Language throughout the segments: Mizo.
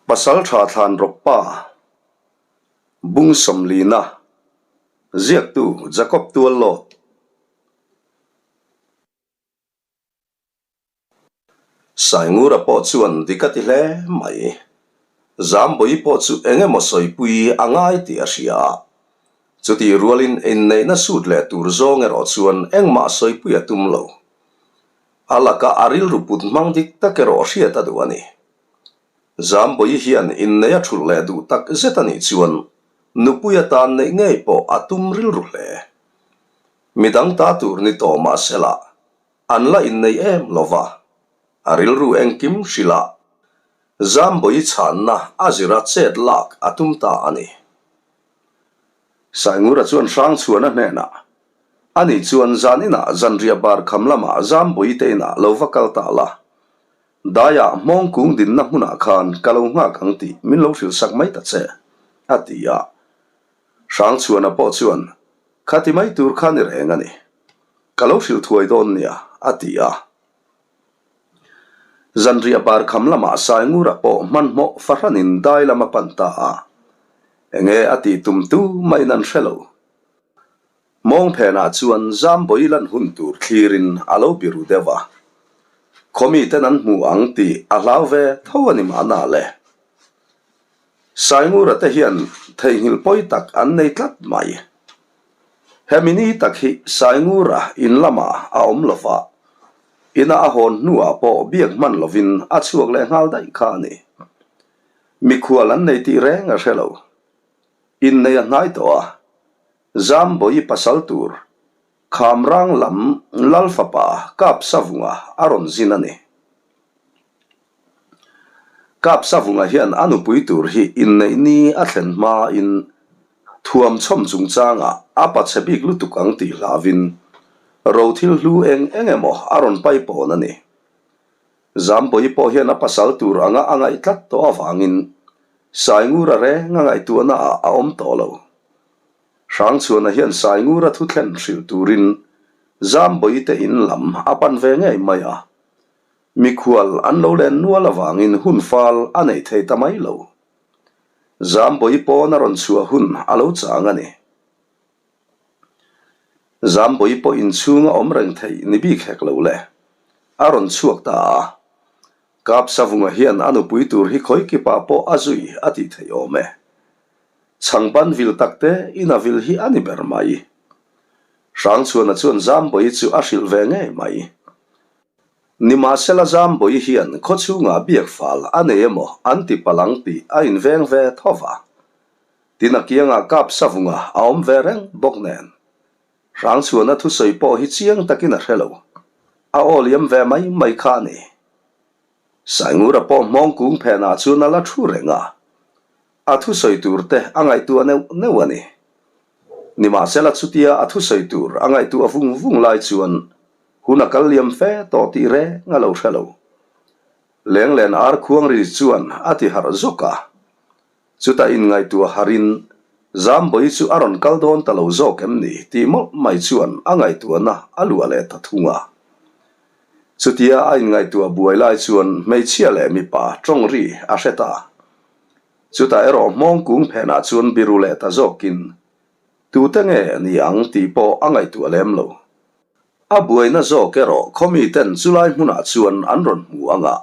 Pasaltha Thlanrawk Pa, Bung Sawmlina, Ziaktu Jacob Tuallawt. Saingura pawh chuan dik a ti hle mai. Zambawi pawh chu eng emaw sawipui a ngai tih a hria a. Chutih rualin inneihna sut leh tur zawng erawh chuan engmah sawipui a tum lo. A laka a rilru put hmang dik tak erawh hriat a duh a ni. Zambawi hian inneih a thulh leh duh tak zet a nih chuan nupui atan neih ngei pawh a tum rilru hle. Midang ta tur ni tawh mah sela an la inneih em lo va, a rilru engkim hrilh a, Zambawi chhanna a zira chet lak a tum ta a ni. Saingura chuan Hrangchhuana hnenah, Ani chuan zan inah zanriah bar kham lamah Zambawi te inah lo va kal ta la, Daiah hmawng kung dinna hmunah khan ka lo nghak ang tih min lo hrilh sak mai ta che, a ti a. Hrangchhuana pawh chuan, Kha ti mai tur kha ni reng a ni. Ka lo hrilh thuai dawn nia, a ti a. Zanriah bar kham lamah Saingura pawh hmanhmawh fahranin dai lam a pan ta a. Enge a tih tum tu mahin an hre lo. Mawng phenah chuan Zambawi lan hun tur thlirin a lo biru deuh a, khaw miten an hmu ang tih a hlau ve tho a ni mahna le. Saingura te hian theihnghilh pawi tak an nei tlat mai. Hemi ni tak hi Saingura in lamah a awm lo va, ina a hawn hnuah pawh biak hman lovin a chhuak leh nghal daih kha a ni. Mikhual an nei tih reng a hre lo. Innei a hnai tawh a, Zambawi pasal tur Khamrang lam Lal fapa Kapsavunga a rawn zin a ni. Kapsavunga hian a nupui tur hi inneih ni a thlen hmain thuam chhawm chungchangah a pachhe bik lutuk ang tih hlauvin rothil hlu eng eng emaw a rawn paipawn a ni. Zambawi pawh hian a pasal tur anga a ngaih tlat tawh avangin Saingura reng a ngaihtuahna ah a awm tawh lo. Hrangchhuana hian Saingura thu thlen hrilh turin Zambawi te in lam a pan ve ngei mai a. Mikhual an lo len nual avangin hun fal a nei thei ta mai lo. Zambawi pawn a rawn chhuah hun a lo chang a ni. Zambawi pawh inchhung a awm reng theih ni bik hek lo le. A rawn chhuak ta a. Kapsavunga hian a nupui tur hi khawi kipah pawh a zui a tih theih awm e. Chhangban vil tak te in a vil hi a ni ber mai. Hrangchhuana chuan Zambawi chu a hrilh ve ngei mai. Nimahsela Zambawi hian khawchhungah biak fal a nei emaw an ti palh ang tih a inveng ve tho va. Tin a kiangah kap savunga a awm ve reng bawk nen. Hrangchhuana thusawi pawh hi chiang takin a hre lo. A aw liam ve mai mai kha a ni. Saingura pawh hmawng kung phenah chuan a la thu reng a. A thusawi tur te a ngaihtuah neuh neuh a ni. Nimahsela chutia a thusawi tur a ngaihtuah vung vung lai chuan hun a kal liam fe tawh tih reng a lo hre lo. Lenglen ar khuang ri chuan a ti harh zawk a. Chutah inngaihtuah harin, Zambawi chu a rawn kal dawn ta lo zawk em ni? tih mawlh mai chuan a ngaihtuahna a luah leh ta thung a. Chutia a inngaihtuah buai lai chuan hmeichhia leh mipa tawng ri a hre ta. Chutah erawh hmawng kung phenah chuan biru leh ta zawkin, Tute nge ni ang tih pawh a ngaihtuah lem lo. A buaina zawk erawh khawmiten chulai hmunah chuan an rawn hmu ang a,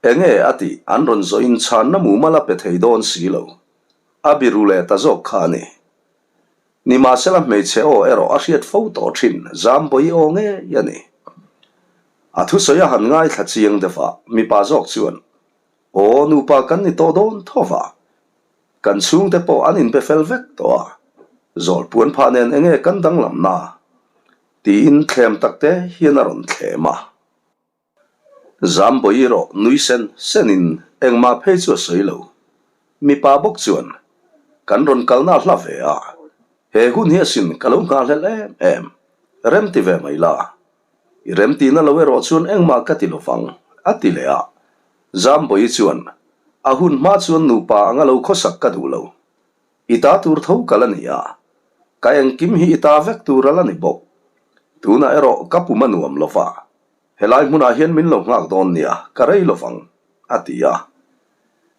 Enge a tih an rawn zawhin chhanna mumal a pe thei dawn si lo. A biru leh ta zawk kha a ni. Nimahsela hmeichhe aw erawh a hriat fo tawh thin Zambawi aw ngei a ni. A thusawi a han ngaithla chiang deuh a, mipa zawk chuan, Aw nupa kan ni tawh dawn tho va, kan chhungte pawh an inbe fel vek tawh a, zawlpuan phah nen enge kan danglamna? tiin thlem takte hian a rawn thlem a. Zambawi erawh nui sen senin engmah phei chu a sawi lo. Mipa bawk chuan, Kan rawn kalna a hla ve a, he hun hi asin ka lo nghahhlelh em em, rem ti ve mai la. I rem tihna lo erawh chuan engmah ka ti lovang, a ti leh a. Zambawi chuan, A hun hma chuan nupa anga lo khawsak ka duh lo. I ta tur tho ka la ni a, ka engkim hi i ta vek tur a la ni bawk. Tunah erawh ka pum a nuam lo va, Helai hmunah hian min lo nghak dawn nia, ka rei lovang, a ti a.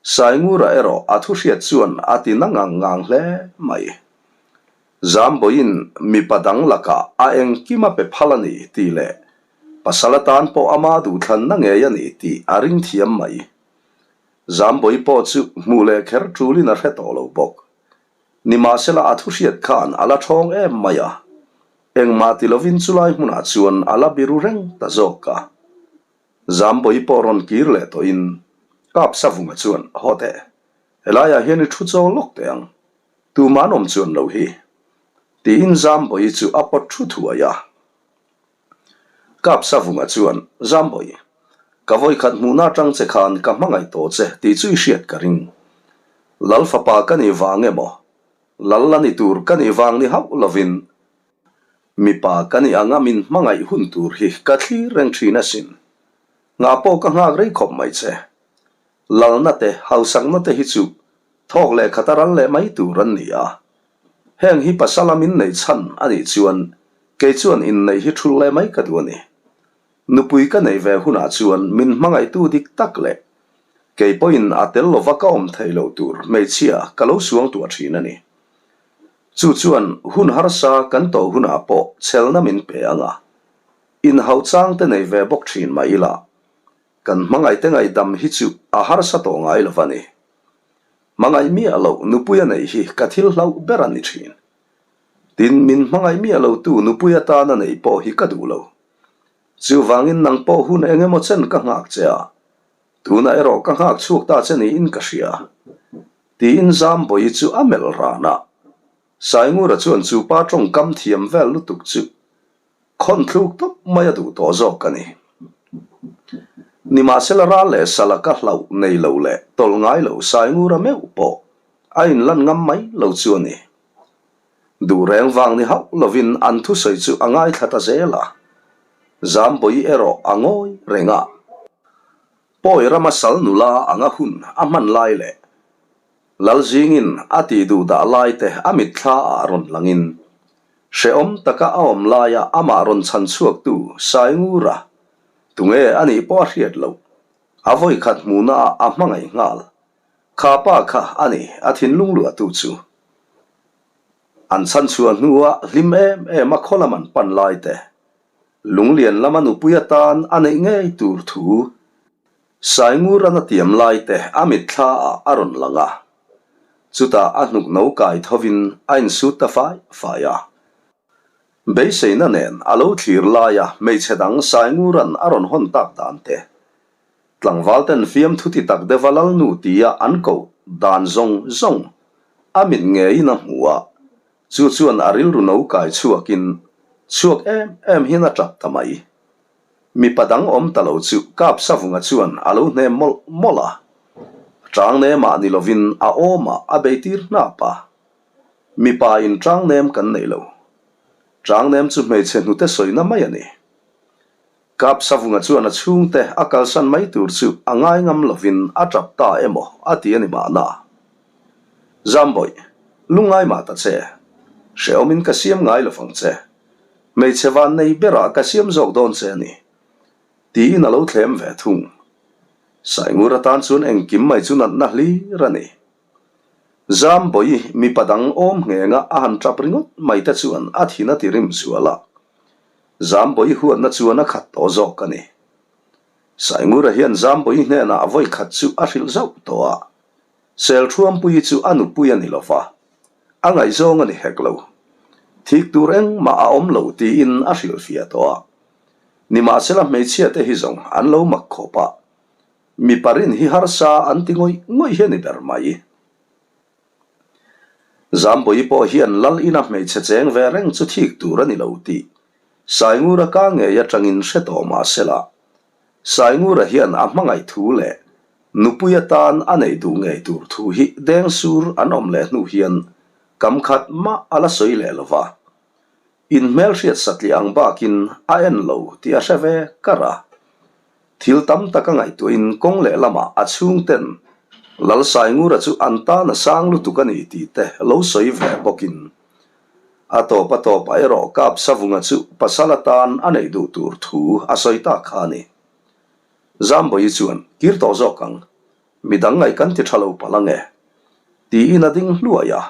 Saingura erawh a thu hriat chuan a ti na ngang ngang hle mai. Zambawiin mipa dang lakah a engkim a pe phal a ni tih leh pasal atan pawh ama duhthlanna ngei a ni tih a ring thiam mai. Zambawi pawh chu hmuh leh kher tulin a hre tawh lo bawk. Nimahsela a thu hriat khan a la thawng em mai a, engmah ti lovin chulai hmunah chuan a la biru reng ta zawk a. Zambawi pawh rawn kir leh tawhin Kapsavunga chuan, Haw teh, helaiah hian i thu chaw lawk teh ang, tumah an awm chuan lo hi, tiin Zambawi chu a pawt thu thuai a. Kapsavunga chuan, Zambawi, ka vawikhat hmuhna atang che khan ka hmangaih tawh che tih chu i hriat ka ring. Lal fapa ka nih vang emaw, Lal la ni tur ka nih vang ni hauh lovin, mipa ka nih anga min hmangaih hun tur hi ka thlir reng thin asin. Nghah pawh ka nghak rei khawp mai che. Lalna te, hausakna te hi chu thawk leh khat a ral leh mai tur an ni a. Heng hi pasala min neih chhan a nih chuan kei chuan inneih hi thul leh mai ka duh a ni. Nupui ka neih ve hunah chuan min hmangaihtu dik tak leh kei pawhin a tel lova ka awm theih loh tur hmeichhia ka lo suangtuah thin a ni. Chu chuan hun harsa kan tawh hunah pawh chhelna min pe ang a, inhauh chang te nei ve bawk thin mah ila kan hmangaihte ngaihdam hi chu a harsa tawh ngai lo va ni. Hmangaih miah loh nupui a neih hi ka thil hlauh ber a ni thin. Tin, min hmangaih miah lotu nupui atan a neih pawh hi ka duh lo. Chuvangin nang pawh hun eng emaw chen ka nghak che a, tunah erawh ka nghak chhuak ta che niin ka hria. Tiin Zambawi chu a melh ran a. Saingura chuan chu pa tawngkam thiam vel lutuk chu Khawn thluk tawp mai a duh tawh zawk a ni. Nimahsela ral leh sala ka hlauh nei lo leh tawlh ngai lo Saingura meuh pawh a inlan ngam mai lo chu a ni. Duh reng vang ni hauh lovin an thusawi chu a ngaithla ta zel a. Zambawi erawh a ngawi reng a. Pawi rama sal nula anga hun a hman lai leh Lalzingin a tih duh dah lai te a mitthla ah rawn langin hrehawm taka a awm laia amah rawn chhan chhuaktu Saingura tunge a nih pawh a hriat loh. A vawikhat hmuhna ah a hmangaih nghal. Kha pa kha a ni a thinlung luahtu chu. An chhan chhuah hnua hlim em em a khaw lam an pan lai te Lunglian lama nupui atan a neih ngei tur thu Saingurana tiam lai te a mitthla ah a rawn lang a. Chutah a hnuk no kai thovin a insut ta fai fai a. Beiseina nen a lo thlir laia hmeichhe dang Sainguran a rawn hawn tak dan te, tlangval ten fiamthu ti tak deuha Lalnu tia an koh dan zawng zawng a mit ngeiin a hmu a, chu chuan a rilru no kai chhuakin chhuak em em hian a tap ta mai. Mipa dang awm ta lo chu Kapsavunga chuan a lo hnem mawlh mawlh a. Tangnemah ni lovin a awmah a beitir hnap a. Mipa in tangnem kan nei lo. Tangnem chu hmeichhe hnute sawina mai a ni. Kapsavunga chuan a chhungte a kalsan mai tur chu a ngai ngam lovin a tap ta emaw a ti a ni mahna. Zambawih, lungngai mah ta che. Hrehawmin ka siam ngai lovang che. Hmeichhe van nei berah ka siam zawk dawn che a ni, tiin a lo thlem ve thung. Saingur atan chuan engkim mai chu natna hlir a ni. Zambawi mipa dang awm nghenga a han tap ringawt mai te chuan a thin a ti rim zual a. Zambawi huatna chuan a khat tawh zawk a ni. Saingura hian Zambawi hnenah vawi khat chu a hrilh zauh tawh a. Selthuampuii chu a nupui a ni lo va, a ngaihzawng a ni hek lo. Thik tur engmah a awm lo tiin a hrilhfiah tawh a. Nimahsela hmeichhia te hi zawng an lo mak khawp a, mipa rin hi harsa an ti ngawih ngawih hi a ni ber mai. Zambawi pawh hian Lal ina hmeichhe cheng ve reng chu thik tur a ni lo tih Saingura ka ngei atangin hre tawh mahsela Saingura hian a hmangaih thu leh nupui atan a neih duh ngei tur thu hi Dengsur an awm leh hnu hian kam khat mah a la sawi leh lo va. In hmelhriat satliah ang bakin a en lo tih a hre ve kar a. Thil tam tak a ngaihtuahin kawng leh lamah a chhungten Lal Saingura chu an tan a sang lutuk a ni tih te lo sawi ve bawkin A tawp a tawp ah erawh Kap Savunga chu pasal atan a neih duh tur thu a sawi tak kha a ni. Zambawi chuan, Kir tawh zawk ang. Midang ngaih kan ti tha lo palh ange. Tiin a ding hluai a.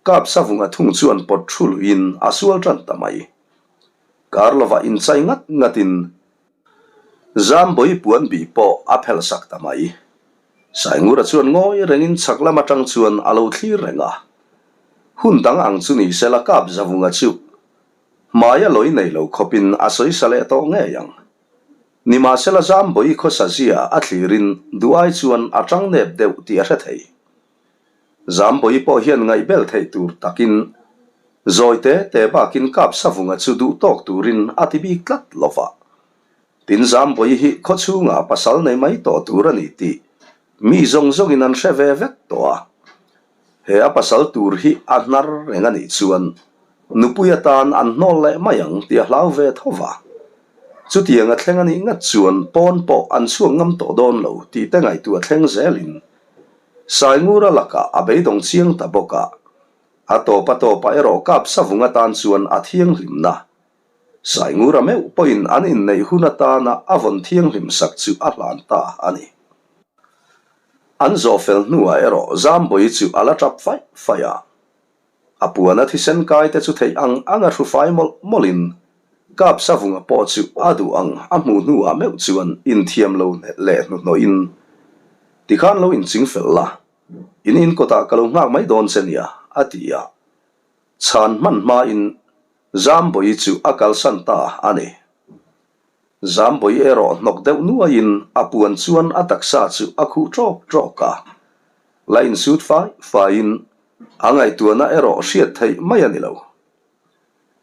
Kapsavunga thung chuan pawt thu luiin a sual tan ta mai. Karlova inchai ngat ngatin Zambawi puan bih pawh a phelh sak ta mai. Saingura chuan ngawi rengin chhak lam atang chuan a lo thlir reng a. Hun dang ang chu ni sela Kapzavunga chu hmaia lawi nei lo khawpin a sawisa leh tawh ngei ang. Nimahsela Zambawi khawsa zia a thlirin duh ai chuan a tang nep deuh tih a hre thei. Zambawi pawh hian ngaihbel theih tur takin zawi te te bakin Kapsavunga chu duh tawk turin a ti bik tlat lo va. Tin Zambawi hi khawchhungah pasal nei mai tawh tur a ni tih mi zawng zawngin an hre ve vek tawh a. He a pasal tur hi a hnar reng a nih chuan nupui atan an hnawl leh mai ang tih a hlau ve tho va. Chutiang a thleng a nih ngat chuan pawn pawh an chhuak ngam tawh dawn lo tih te ngaihtuah thleng zelin Saingura lakah a beidawng chiang ta bawk a, a tawp a tawpah erawh Kapsavung atan chuan a thianghlimna. Saingura meuh pawhin an inneih hun atana a vawn thianghlim sak chu a hlan ta a ni. An zawh fel hnuah erawh Zambawi chu a la tap faih faih a. A puana thisen kai te chu theih ang ang a hru fai mawlh mawlhin Kapsavunga pawh chu a duh ang a hmuh hnuah meuh chuan inthiam lo leh hnuhnawhin, Tikhan lo inching fel la, in in kawtah ka lo nghak mai dawn che nia, a ti a. Chhan hman hmain Zambawi chu a kalsan ta a ni. Zambawi erawh hnawk deuh nuaiin a puan chuan a taksa chu a khuh ṭawk ṭawk a. La insut fai faiin a ngaihtuahna erawh hriat theih mai a ni lo.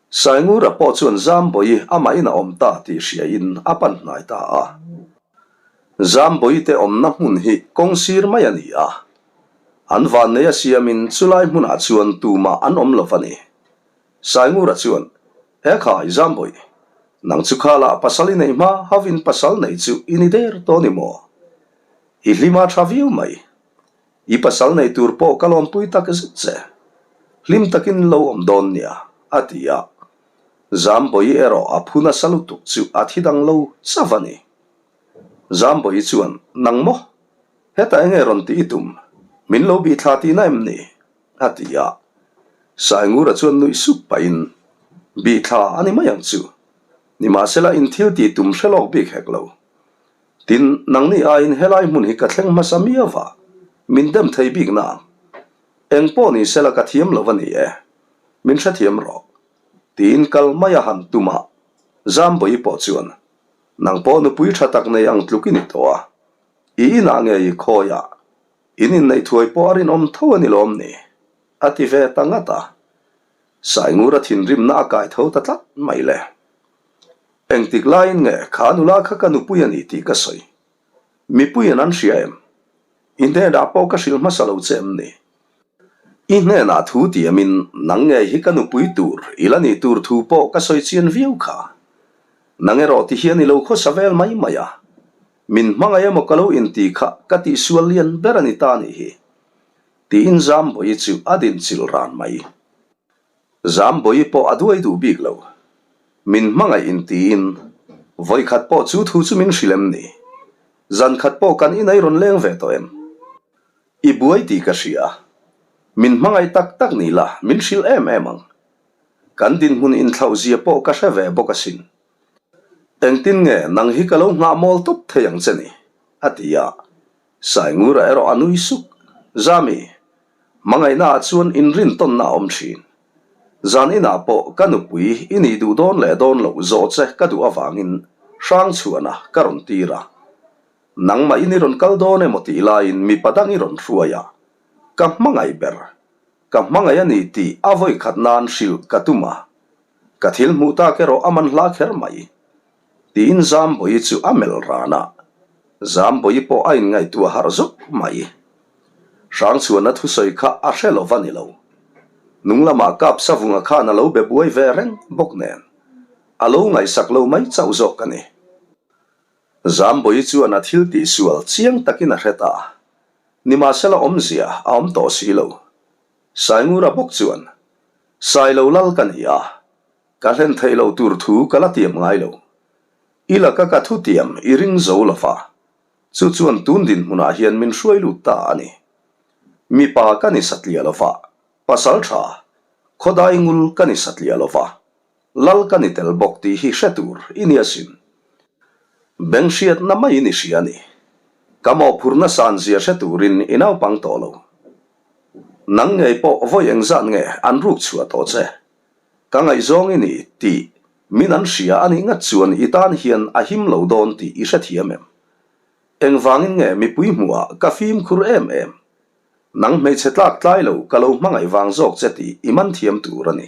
Saingura pawh chuan Zambawi amahin a awm ta tih hriain a pan hnai ta a. Zambawi te awmna hmun hi kawng sir mai a ni a. An vannei a siamin chulai hmunah chuan tumah an awm lo va ni. Saingura chuan, He khai, Zambawi, nang chu khalah pasal i neih hma hovin pasal nei chu i ni der tawh ni maw? I hlim a tha viau mai. I pasal nei tur pawh ka lawmpui tak zet che. Hlim takin lo awm dawn nia, a ti a. Zambawi erawh a phu nasa lutuk chu a thi dang lo chauh a ni. Zambawi chuan, Nang maw? Hetah enge rawn tih i tum? Min lo bih thla tihna em ni? a ti a. Saingura chuan nuih sup pahin, Bih thla a ni mai ang chu. Nimahsela in thil tih tum hre lawk bik hek lo. Tin, nangni aiin helai hmun hi ka thleng hmasa miau va, min dem thei bik nang. Eng pawh ni sela ka thiam lo a ni e, min hrethiam rawh. Tiin kal mai a han tum a, Zambawi pawh chuan, Nang pawh nupui tha tak nei ang tluk i ni tawh a, i inah nge i khawi a, in inneih thuai pawh a rinawm tho a ni lawm ni? a ti ve ta ngat a. Saingura thinrimna a kai tho ta tlat mai le. Engtik laiin nge kha nula kha ka nupui a ni tih ka sawi? Mipuiin an hria em? I hnenah pawh ka hrilh hmasa lo che em ni? I hnenah thu tiamin nang ngei hi ka nupui tur i la nih tur thu pawh ka sawi chian viau kha. Nang erawh ti hian i lo khawsa vel mai mai a. Min hmangaih emaw ka lo inti kha ka tihsual lian ber a ni ta nih hi. Tiin Zambawi chu a dinchilh ran mai. Zambawi pawh a duai duh bik lo. Min hmangaih intiin, Vawikhat pawh chu thu chu min hrilh em ni? Zankhat pawh kan inai rawn leng ve tawh em? I buai tih ka hria. Min hmangaih tak tak ni la, min hrilh em em ang. Kan dinhmun inthlauh zia pawh ka hre ve bawk asin. Engtin nge nang hi ka lo nghah mawl tawp thei ang che ni? a ti a. Saingura erawh a nui suk. Zami, hmangaihnaah chuan inrintawnna a awm thin. Zan inah pawh ka nupui i nih duh dawn leh dawn loh zawh che ka duh avangin Hrangchhuana ka rawn tir a. Nangmah in i rawn kal dawn emaw tih laiin mipa dang i rawn hruai a. Ka hmangaih ber. Ka hmangaih a ni tih a vawikhat nan hrilh ka tum a. Ka thil hmuh tak erawh a man hla kher mai. Tiin Zambawi chu a melh ran a, Zambawi pawh a inngaihtuah harh zawk mai. Hrangchhuana thusawi kha a hre lo va ni lo. Nung lamah Kapsavunga khan a lo be buai ve reng bawk nen, a lo ngaihsak lo mai chauh zawk a ni. Zambawi chuan a thil tihsual chiang takin a hre ta. Nimahsela awmzia a awm tawh si lo. Saingura bawk chuan, Sailo lal ka ni a, Ka hlen theih loh tur thu ka la tiam ngai lo. I laka ka thu tiam i ring zo lo va. Chu chuan tun dinhmunah hian min hruai lut ta a ni. Mipa ka ni satliah lo va, pasal tha, khawdai ngul ka ni satliah lo va, lal ka ni tel bawk tih hi hre tur i ni asin. Beng hriatna maiin i hria a ni. Ka mawhphurhna san zia hre turin i naupang tawh lo. Nang ngei pawh vawi engzat nge an ruk chhuah tawh che? Ka ngaihzawng i ni tih min an hria a nih ngat chuan i tan hian a him lo dawn tih i hrethiam em? Engvangin nge mipui hmuhah ka fimkhur em em? Nang hmeichhe tlak tlai lo ka lo hmangaih vang zawk che tih i man thiam tur a ni.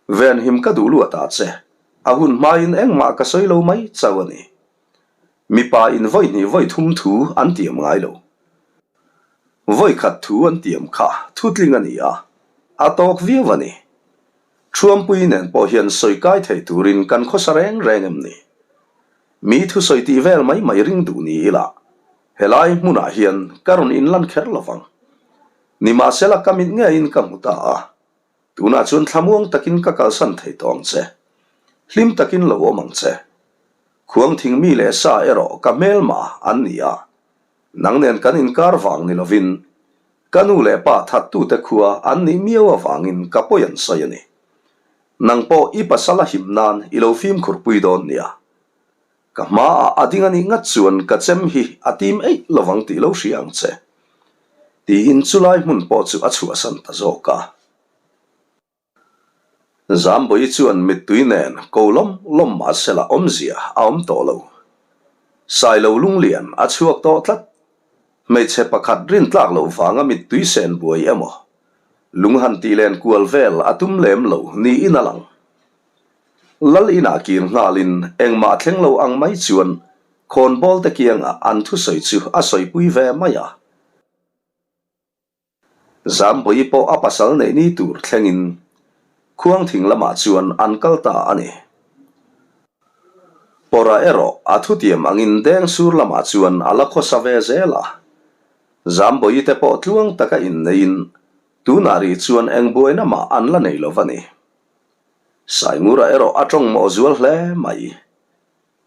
Venhim ka duh luat ah che, a hun hmain engmah ka sawi lo mai chauh a ni. Mipa in vawi hnih vawi thum thu an tiam ngai lo. Vawi khat thu an tiam kha thutling a ni a, a tawk viau a ni. Thuampui nen pawh hian sawi kai thei turin kan khawsa reng reng em ni? Mi thusawi tih vel mai mai ring duh ni ila, helai hmunah hian ka rawn inlan kher lo vang. Nimahsela ka mit ngeiin ka hmu ta a, tunah chuan thlamuang takin ka kalsan thei tawh ang che. Hlim takin lo awm ang che. Khuang thing mi leh sa erawh ka hmelma an ni a, nang nen kan inkar vang ni lovin ka nu leh pa thattute khua an nih miau avangin ka pawi an sawi a ni. Nang pawh i pasal a him nan i lo fimkhur pui dawn nia. Ka hmaah a ding a nih ngat chuan ka chem hi a tim eih lovang tih lo hria ang che. Tiin chulai hmun pawh chu a chhuahsan ta zawk a. Zambawi chuan mittui nen ko lawm lawm mahsela awmzia a awm tawh lo. Sailo lunglian a chhuak tawh tlat. Hmeichhe pakhat rintlak loh vanga mittui sen buai emaw, lung han tih len kual vel a tum lem lo niin a lang. Lal inah kir nghalin engmah thleng lo ang mai chuan khawnbawl te kiangah an thusawi chu a sawipui ve mai a. Zambawi pawh a pasal neih ni tur thlengin Khuangthing lamah chuan an kal ta a ni. Pawra erawh a thutiam angin Dengsur lamah chuan a la khawsa ve zel a. Zambawi te pawh tluang taka inneiin tunah rih chuan eng buaina mah an la nei lo va ni. Saingura erawh a tawng mawh zual hle mai.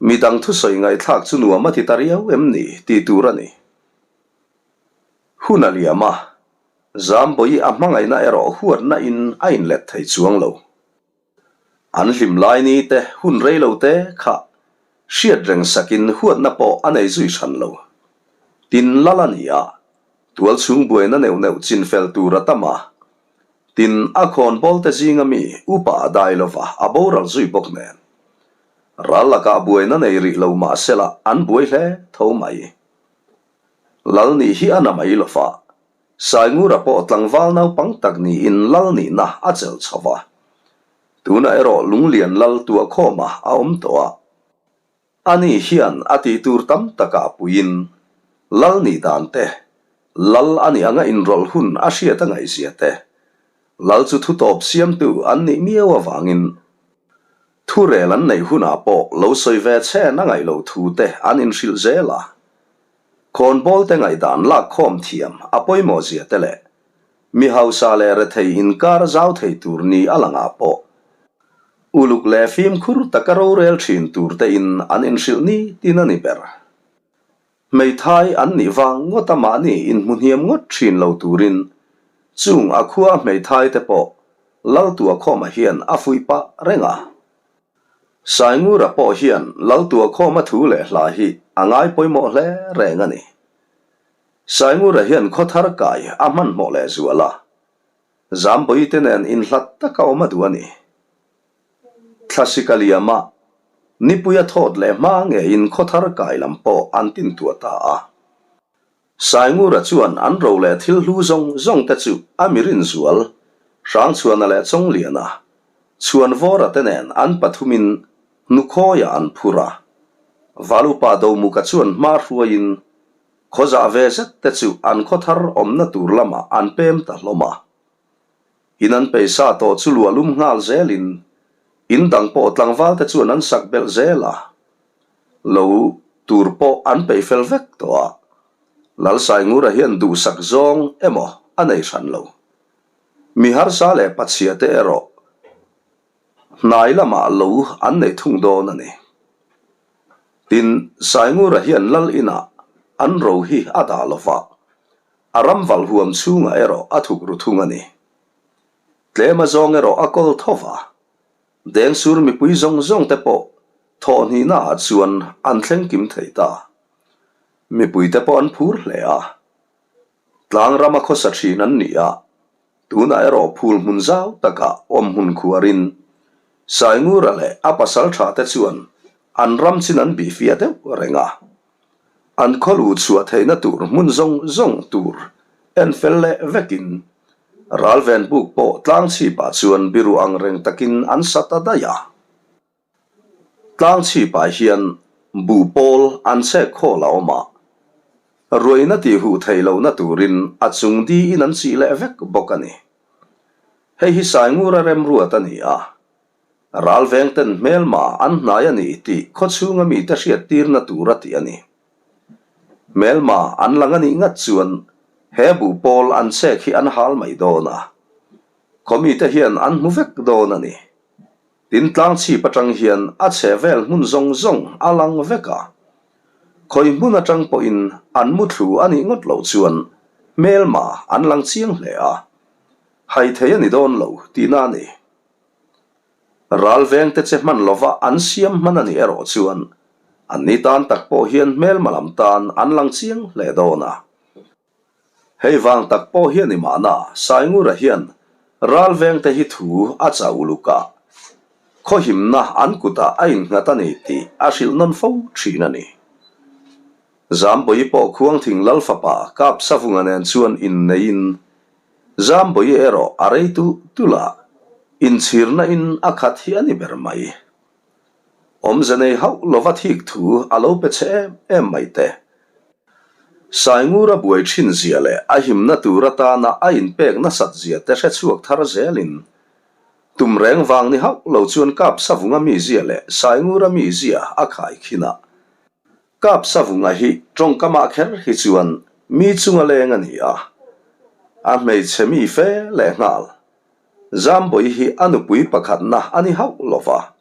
Midang thusawi ngaihthlak chu nuam a ti ta riau em ni tih tur a ni. Hun a liam a, Zambawi a hmangaihna erawh huatna in a inlet thei chuang lo. An hlim lai ni te hun rei lo te kha hriat reng sakin huatna pawh a nei zui hran lo. Tin lal a ni a, tual chhung buaina neuh neuh chin fel tur a tam a. Tin a khawnbawl te zinga mi upa a dai lova a boral zui bawk nen. Ral lakah buaina nei rih lo mahsela an buai hle tho mai. Lal nih hi a na mai lo va, Saingura pawh tlangval naupang tak niin lal nihna a chelh chho va. Tunah erawh Lunglian lal tuahkhawma a awm tawh a. Ani hian a tih tur tam takah puiin lal nih dan te, lal a nih anga inrawlh hun a hriat a ngaihzia te, lal chu thutawp siamtu an nih miau avangin Thurel an neih hunah pawh lo sawi ve chen a ngaih loh thu te an inhrilh zel a. Khawnbawl te ngaihdan lak khawm thiam a pawimawh zia te leh mi hausa leh rethei inkar zau thei tur ni a langah pawh uluk leh fimkhur taka rorel thin tur te in an inhrilh ni tin a ni ber. Hmeithai an nih vang ngawt a mahni inhmu hniam ngawt thin lo turin chung a khua hmeithai te pawh Laltuakhawma hian a fuih pah reng a. Saingura pawh hian Laltuakhawma thu leh hla hi a ngai pawimawh hle reng a ni. Saingura hian khawthar kai a hmanhmawh leh zual a, Zambawi te nen inhlat taka awm a duh a ni. Thlasik a liam a, nipui a thawt leh hma ngeiin khawthar kai lam pawh an tintuah ta a. Saingura chuan an ro leh thil hlu zawng zawng te chu a mi rinzual, Hrangchhuana leh Chawngliana, Chhuanvawra te nen an pathumin hnukhawiah an phur a. Valupa Domuka chuan hma hruaiin khawzah ve zet te chu an khawthar awmna tur lamah an pem ta hlawm a. In an peisa tawh chu luah lum nghal zelin in dang pawh tlangval te chuan an sak belh zel a, lo tur pawh an peih fel vek tawh a, Lalsaingura hian duhsak zawng emaw a nei hran lo. Mi harsa leh pachhia te erawh hnai lamah lo an nei thung dawn a ni. Tin, Saingura hian Lal inah. an ro hi a dah lo va, a ram valh huam chhungah erawh a thuk ru thung a ni. Tlem a zawng erawh a kawl tho va, Dengsur mipui zawng zawng te pawh thawhhnihna ah chuan an thleng kim thei ta. Mipui te pawh an phur hle a. Tlang rama khawsa thin an ni a, tunah erawh phul hmun zau takah awm hmun khuarin Saingura leh a pasal tha te chuan an ram chin an bihfiah deuh reng a. An khaw luh chhuah theihna tur hmun zawng zawng tur en fel leh vekin ralven buk pawh tlang chhipah chuan biru ang reng takin an sa ta daih a. Tlang chhipah hian buh pawl an chhek khawl a awm a, ruaina tih huh theih lohna turin a chung diin an chih leh vek bawk a ni. Hei hi Saingura remruat a ni a, Ralveng ten hmelma an hnai a ni tih khawchhunga mite hriattirna tur a ti a ni. Hmelma an lang a nih ngat chuan he buh pawl an chek hi an hal mai dawn a, khaw mite hian an hmu vek dawn a ni. Tin tlang chhip atang hian a chhe vel hmun zawng zawng a lang vek a, khawi hmun atang pawhin an muthlu a nih ngawt loh chuan hmelma an lang chiang hle a, hai thei a ni dawn lo tihna a ni. Ral vengte che hman lova an siam hman a nih erawh chuan anni tan tak pawh hian hmelma lam tan an lang chiang hle dawn a. Hei vang tak pawh hian i mahna Saingura hian ral vengte hi thu a chah uluk a, khawhimna an kutah a innghat a ni tih a hrilh nawn fo thin a ni. Zambawi pawh Khuangthing Lal fapa Kapsavunga nen chuan inneiin Zambawi erawh a rei tulh tulh a, inchhirna in a khat hi a ni ber mai. Awmze nei hauh lova thik thu a lo pe che em em mai te. Saingura buai thin zia leh a himna tur atana a inpek nasat zia te hre chhuak thar zelin, tum reng vang ni hauh lo chuan Kapsavunga mizia leh Saingura mizia a khai khin a. Kapsavunga hi tawngkamah kher hi chuan mi chunga leng a ni a, a hmeichhe mi fe leh nghal. Zambawi hi a nupui pakhatna a ni hauh lo va,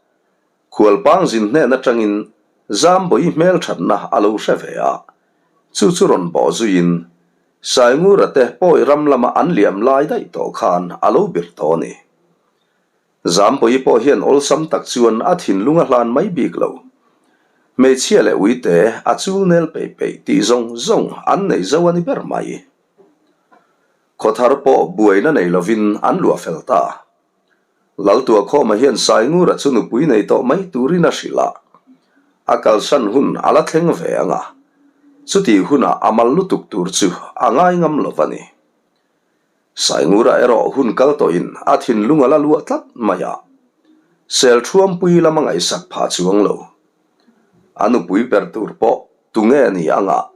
Khualpang zin hnen atangin Zambawi hmelthatna a lo hre ve a, chu chu rawn bawh zuiin Saingura te pawi ram lama an liam lai daih tawh khan a lo bir tawh a ni. Zambawi pawh hian awlsam tak chuan a thinlung a hlan mai bik lo. Hmeichhia leh uite a chul nel peih peih tih zawng zawng an nei zo a ni ber mai. Khawthar pawh buaina nei lovin an luah fel ta. Laltuakhawma hian Saingura chu nupui nei tawh mai turin a hrilh a, a kalsan hun a la thleng ve ang a, chutih hunah a mal lutuk tur chu a ngai ngam lo va ni. Saingura erawh hun kal tawhin a thinlung a la luah tlat mai a, Selṭhuampui lama ngaihsak phah chuang lo. A nupui ber tur pawh tunge a ni anga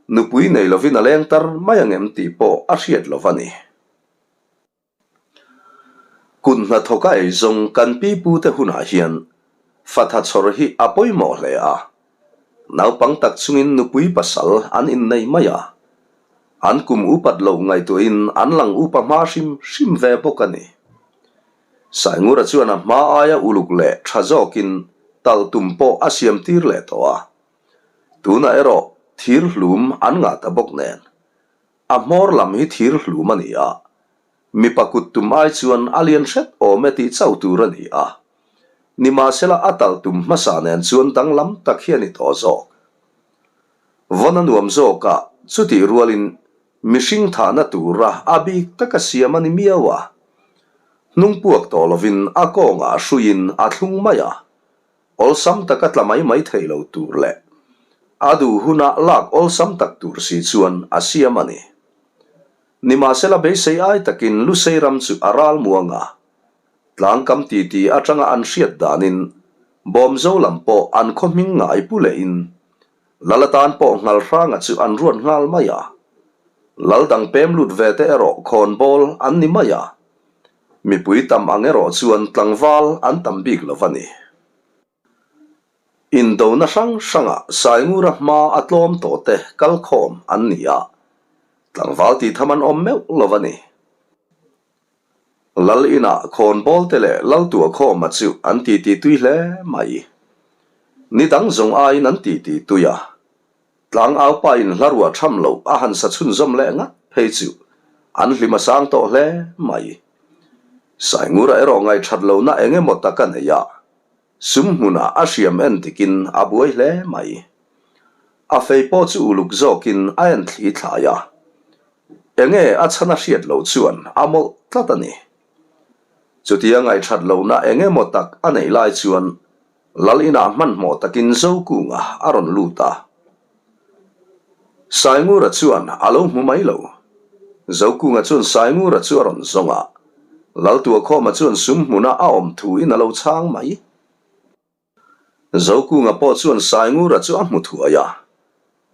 nupui nei lovin a leng tar mai angem tih pawh a hriat lo va ni. Kut hnathawka eizawng kan pipute hunah hian Fatha chhawr hi a pawimawh hle a, naupang tak chungin nupui pasal an innei mai a, an kum upat loh ngaihtuahin an lang upa hma hrim hrim ve bawk a ni. Saingura chuan a hma aia uluk leh tha zawkin tal tum pawh a siam tir leh tawh a, tunah erawh thir hlum an ngah ta bawk nen, a hmawr lam hi thir hlum a ni a, Mipa kut tum ai chuan a lian hret awm e tih chauh tur a ni a. Nimahsela a talh tum hmasa nen chuan danglam tak hi a ni tawh zawk. Vawn a nuam zawk a, chutih rualin mihring thahna tura a bik taka siam a ni miau a. Hnung puak tawh lovin a kawngah hruiin a thlung mai a, awlsam taka tla mai mai thei lo tur leh a duh huna lak awlsam tak tur si chuan a siam a ni. Nimahsela beisei ai takin Lusei ram chu a ral muang a, tlangkam titi atanga an hriat danin Bawmzo lam pawh an khaw hming ngai pu lehin Lal atan pawh nghal hranga chu an ruat nghal mai a, Lal dang pem lut ve te erawh khawnbawl an ni mai a, mipui tam ang erawh chuan tlangval an tam bik lo va ni. Indona hrang hrangah Saingura hma a tlawm tawh te kal khawm an ni a, tlangval tih tham an awm meuh lo a ni. Lal inah khawnbawl te leh lal tuahkhawma chu an titi tui hle mai. Ni dang zawng aiin an titi tui a. Tlangaupa in hla ruah tham loh a han sa chhunzawm leh ngat phei chu an hlim a sang tawh hle mai. Saingura erawh ngaihthat lohna eng emaw tak a nei a, sum hmunah a hriam en tikin a buai hle mai. A fei pawh chu uluk zawkin a en thli thlai a, enge a chhan a hriat loh chuan a mawlh tlat a ni. Chutia ngaihthat lohna eng emaw tak a neih lai chuan Lal inah hmanhmawh takin Zokunga a rawn lut a. Saingura chuan a lo hmu mai lo. Zokunga chuan Saingura chu a rawn zawng a. Lal Tuakhawma chuan sum hmuna a awm thu in a lo chhang mai. Zokunga pawh chuan Saingura chu a hmu thuai a.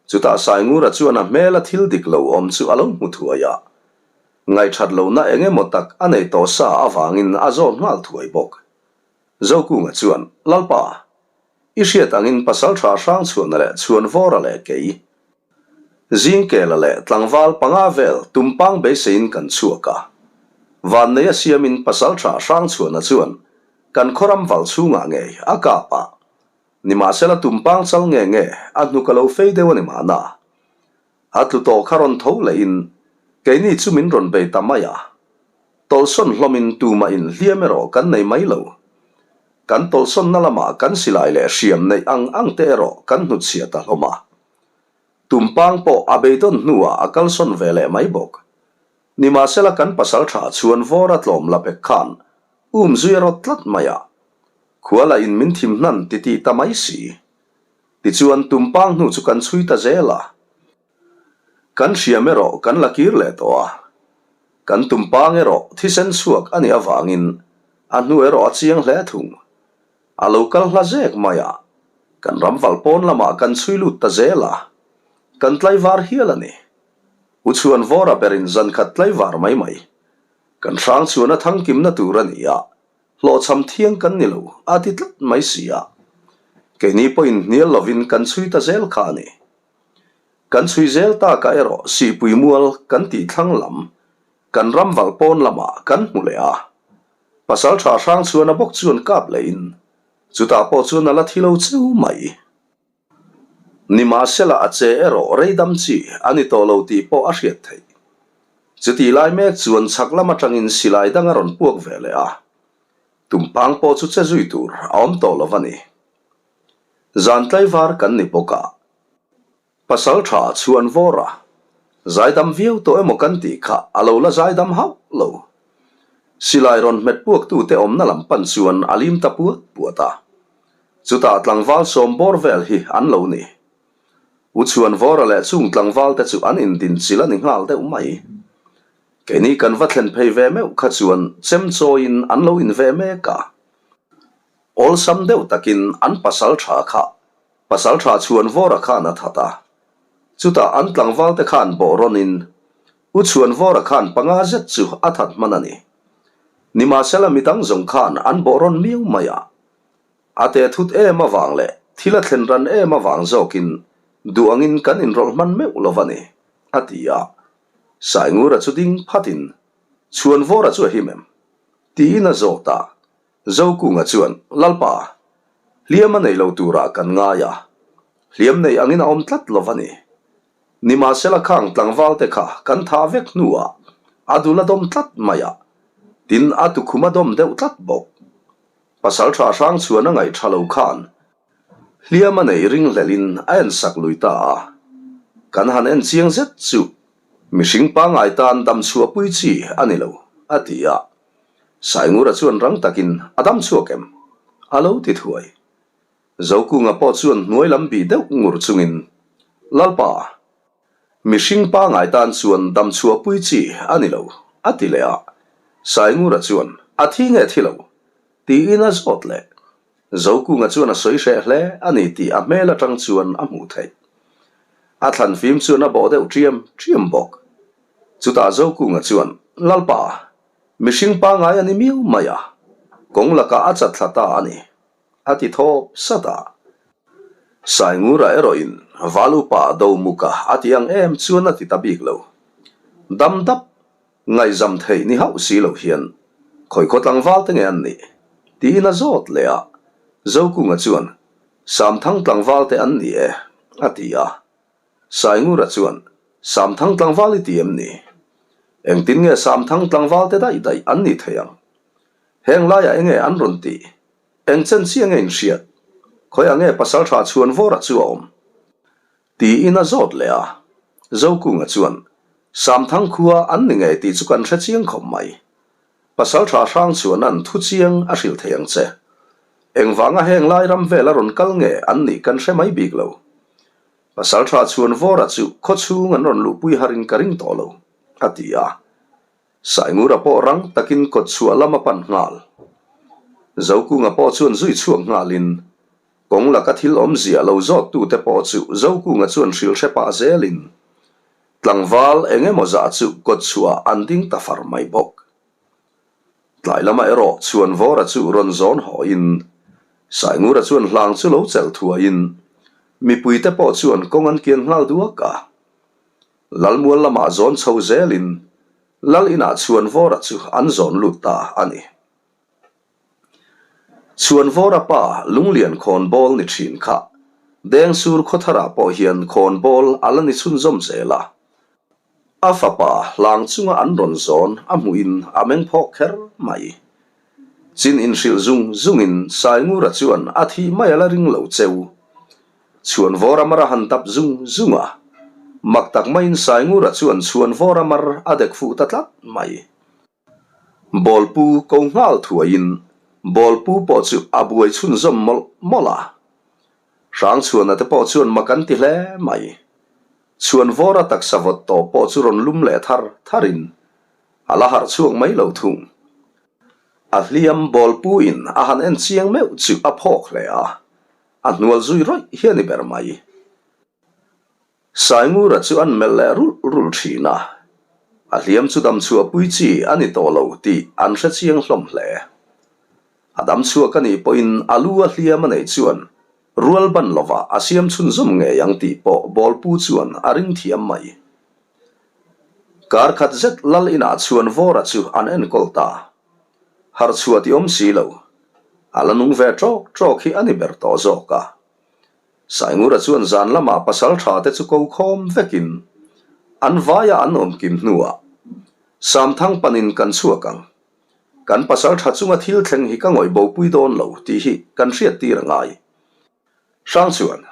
Chutah Saingura chuan a hmela thil dik lo awm chu a lo hmu thuai a. Ngaihthat lohna eng emaw tak a nei tawh sa avangin a zawt nghal thuai bawk. Zokunga chuan, Lalpa, i hriat angin Pasalṭha Hrangchhuana leh Chhuanvawra leh kei, Zingkela leh tlangval panga vel tumpang beiseiin kan chhuak a. Vannei a siamin Pasalṭha Hrangchhuana chuan kan khawram val chhungah ngei a kap a. Nimahsela tumpang chal nge nge a hnuk a lo fei deuh a ni mahna. A tlu tawh kha rawn tho lehin keini chu min rawn bei ta mai a. Tawlhsawn hlawmin tumah in hliam erawh kan nei mai lo. Kan tawlhsawnna lamah kan silai leh hriam neih ang ang te erawh kan hnutchhia ta hlawm a. Tumpang pawh a beidawn hnuah a kalsawn ve leh mai bawk. Nimahsela kan pasaltha chhuan vawr a tlawm la pek khan um zui a rawt tlat mai a. Khua lah in min thim hnan titih ta mai si. Tichuan tumpang hnu chu kan chhui ta zel a. Kan hriam erawh kan la kir leh tawh a. Kan tumpang erawh thisen chhuak a nih avangin a hnu erawh a chiang hle thung. A lo kal hla zek mai a, kan ramval pawn lamah kan chhui lut ta zel a. Kan tlaivar hial a ni. U chhuan vawra berin zankhat tlaivar mai mai. Kan hrang chhuan a thangkimna tur a ni a, Hlawhchham thiang kan ni lo, a ti tlat mai si a. Keini pawhin hnial lovin kan chhui ta zel kha a ni. Kan chhui zel takah erawh Sihpui mual kan tih thlang lam, kan ram valh pawn lamah kan hmu leh a. Pasaltha Hrangchhuana bawk chuan kap lehin, chutah pawh chuan a la thi lo cheu mai. Nimahsela a che erawh rei dam chi a ni tawh lo tih pawh a hriat theih. Chutih lai mek chuan chhak lam atangin silai dang a rawn puak ve leh a, tumpang pawh chu che zui tur a awm tawh lo a ni. Zan tlaivar kan ni bawk a. Pasal tha chhuan vawr a, zaidam viau tawh emaw kan tih kha a lo la zaidam hauh lo. Silai rawn hmet puaktute awmna lam pan chuan a lim ta puat puat a. Chutah tlangval sawm bawr vel hi an lo ni. U chhuan vawra leh chung tlangval te chu an indin chil a ni nghal deuh mai. Keini kan va thlen phei ve meuh kha chuan chem chawiin an lo in ve mek a. Awlsam deuh takin an pasal tha kha Pasalṭha Chhuanvawra khan a that a. Chutah an tlangvalte khan bawh rawnin U Chhuanvawra khan panga zet chu a that hman a ni. Nimahsela midang zawng khan an bawh rawn miau mai a. A teh thut em avang leh thil a thlen ran em avang zawkin duh angin kan inrawlh hman meuh lo va ni, a ti a. Saingura chu ding phatin, Chhuanvawra chu a him em? tiin a zawt a. Zokunga chuan, Lalpa, hliam a nei lo turah kan ngai a, hliam nei angin a awm tlat lo va ni. Nimahsela khang tlangvalte kha kan tha vek hnuah a dul a dawm tlat mai a, tin a tukhum a dawm deuh tlat bawk. Pasalṭha Hrangchhuan a ngaih ṭha lo khan hliam a nei ringhlelhin a ensak lui ta a, kan han en chiang zet chu mihring pangngai tan damchhuahpui chi a ni lo, a ti a. Saingura chuan rang takin a dam chhuak em? A lo ti thuai. Zokunga pawh chuan hnuai lam bih deuh ngur chungin, Lalpa, mihring pangai tan chuan dam chhuahpui chi a ni lo, a ti leh a. Saingura chuan, A thi nge thi lo? tiin a zawt leh. Zokunga chuan a sawi hreh hle a ni tih a hmel atang chuan a hmuh theih. A thlan fim chuan a bawh deuh ṭiam ṭiam bawk. Chutah Zokunga chuan, Lalpa, mihring pangai a ni miau mai a, kawng lakah a chat thla ta a ni, a ti thawp sat a. Saingura erawhin Valupa Domuka a ti ang em chuan a ti ta bik lo. Dam dap Ngaihzam theih ni hauh si lo hian khawi khaw tlangval te nge an nih? tiin a zawt leh a, Zokunga chuan, Samthang tlangval te an ni e, a ti a. Saingura chuan, Samthang tlangval i ti em ni? Engtin nge Samthang tlangval te daih daih an nih theih ang? Heng laiah enge an rawn tih? Eng chen chiah nge in hriat? Khawiah nge pasaltha Chhuanvawra chu a awm? Tiin a zawt leh a. Zokunga chuan, Samthang khua an ni ngei tih chu kan hre chiang khawp mai. Pasaltha Hrangchhuana'n thu chiang a hrilh thei ang che. Engvanga heng lai ram vela rawn kal nge an nih kan hre mai bik lo. Pasaltha Chhuanvawra chu khawchhung an rawn luhpui harin ka ring tawh lo, a ti a. Saingura pawh rang takin kawtchhuah lam a pan nghal. Zokunga pawh chuan zui chhuak nghalin, kawng laka thil awmzia lo zawttute pawh chu Zokunga chuan hrilh hre pah zelin, tlangval eng emaw zah chu kawtchhuah an ding ta far mai bawk. Tlai lamah erawh Chhuanvawra chu rawn zawn hawhin, Saingura chuan hlang chu lo chelh thuaiin, mipuite pawh chuan kawng an kian nghal duak a. Lalmual lamah zawn chho zelin Lal inah Chhuanvawra chu an zawn lut ta a ni. Chhuanvawra pa Lunglian khawnbawl ni thin kha Dengsur khawtharah pawh hian khawnbawl a la ni chhunzawm zel a. A fapa hlang chunga an rawn zawn a hmuhin a meng phawk kher mai. Chin inhrilh zung zungin Saingura chuan a thih mai a la ring lo cheu. Chhuanvawra mar a han tap zung zung a, mak tak maiin Saingura chuan Chhuanvawra mar a dek fuh ta tlat mai. Bawlpu ko nghal thuaiin Bawlpu pawh chu a buai chhunzawm mawlh mawlh a. Hrangchhuana te pawh chuan mak an ti hle mai. Chhuanvawra taksa vawt tawh pawh chu rawn lum leh thar tharin a la harh chhuak mai lo thung. A hliam Bawlpuin a han en chiang meuh chu a phawk hle a. A hnual zui rawih hi a ni ber mai. Saingura chu an melh leh rulh rulh thin a, a hliam chu damchhuahpui chi a ni tawh lo tih an hre chiang hlawm hle. A damchhuak a nih pawhin a lu a hliam a neih chuan rual ban lovah a siam chhunzawm ngei ang tih pawh Bawlpu chuan a ring thiam mai. Kar khat zet Lal inah chuan Vawra chu an enkawl ta. Harh chhuah tih awm si lo. A la nung ve ṭawk ṭawk hi a ni ber tawh zawk a. Saingura chuan zan lamah pasal ṭha te chu ko khawm vekin an vaia an awm kim hnuah Samthang panin kan chhuak ang. Kan pasal ṭha chunga thil thleng hi ka ngawih bopui dawn lo tih hi kan hriattir a ngai. Hrang chuan,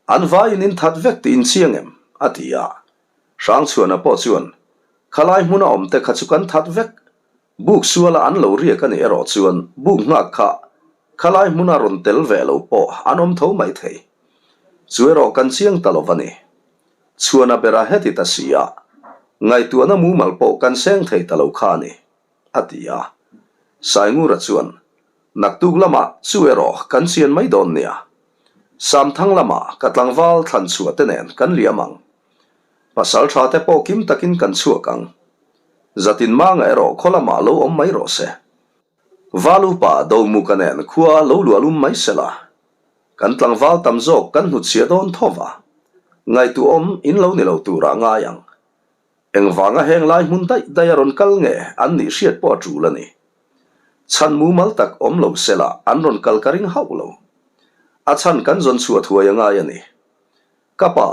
An vaiin in that vek tih in chiang em? a ti a. Hrangchhuana pawh chuan, Khalai hmuna awmte kha chu kan that vek. Buk suala an lo riak a nih erawh chuan buk nghak kha khalai hmuna rawn tel ve lo pawh an awm tho mai thei. Chu erawh kan chiang ta lo va ni. Chhuana bera heti ta si a, ngaihtuahna mumal pawh kan seng thei ta lo kha a ni, a ti a. Saingura chuan, Naktuk lamah chu erawh kan chian mai dawn nia. Samthang lamah ka tlangval thlan chhuah te nen kan liam ang. Pasal tha te pawh kim takin kan chhuak ang. Zatin manga erawh khaw lamah lo awm mai rawh se. Valupa Domuka nen khua lo luahlum mai sela. Kan tlangval tam zawk kan hnutchhiah dawn tho va. Ngaihtuahawm in lo ni lo turah ngai ang. Engvanga heng lai hmun daih daih a rawn kal nge an nih hriat pawh a tul a ni. Chhan mumal tak awm lo sela an rawn kal ka ring hauh lo. A chhan kan zawn chhuah thuai a ngai a ni. Ka pa,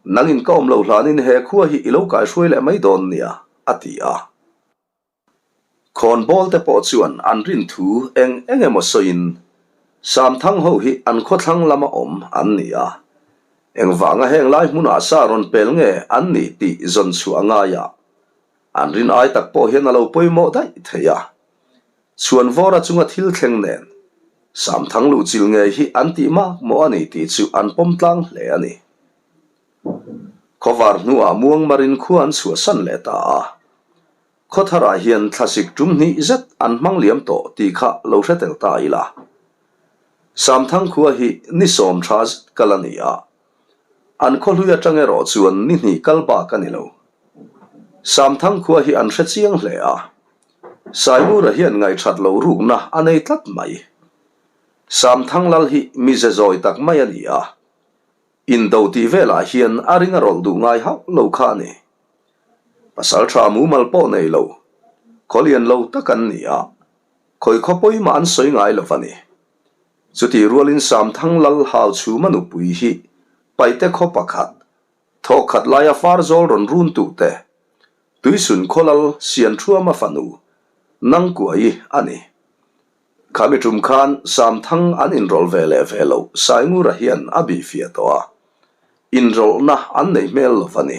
nangin ka awm loh hlanin he khua hi i lo kaihruai leh mai dawn nia, a ti a. Khawnbawl te pawh chuan an rin thu eng eng emaw sawiin Samthang ho hi an khawthlang lama awm an ni a, engvanga heng lai hmunah sa rawn pel nge an nih tih zawn chhuah a ngai a, an rin ai tak pawh hian a lo pawimawh daih thei a. Chhuanvawra chunga thil thleng nen Samthang luhchilh ngei hi an tih mak mawh a ni tih chu an pawm tlang hle a ni. Khawvar hnuah Muangmarin khua an chhuahsan leh ta a. Khawtharah hian thlasik tum hnih zet an hmang liam tawh tih kha lo hre tel ta ila. Samthang khua hi ni sawm tha zet kal a ni a, an khawhlui atang erawh chuan ni hnih kal bak a ni lo. Samthang khua hi an hre chiang hle a, Saimura hian ngaihthat lo rukna a nei tlat mai. Samthang lal hi mize zawi tak mai a ni a, Indo tih velah hian a ring a rawlh duh ngai hauh lo kha a ni. Pasal tha mumal pawh nei lo, khawlian lo tak an ni a, khawi khaw pawimah an sawi ngai lo va ni. Chutih rualin Samthang Lal Hauchhuma nupui hi Paite khaw pakhat. Thawk khat laia Farzawl rawn run tute, Tuisun khawlal Sianṭhuama fanu Nangkuai a ni. Khami ṭum khan Samthang an inrawlh ve leh ve loh Saingura hian a bihfiah tawh a, inrawlhna an nei hmel lo va ni.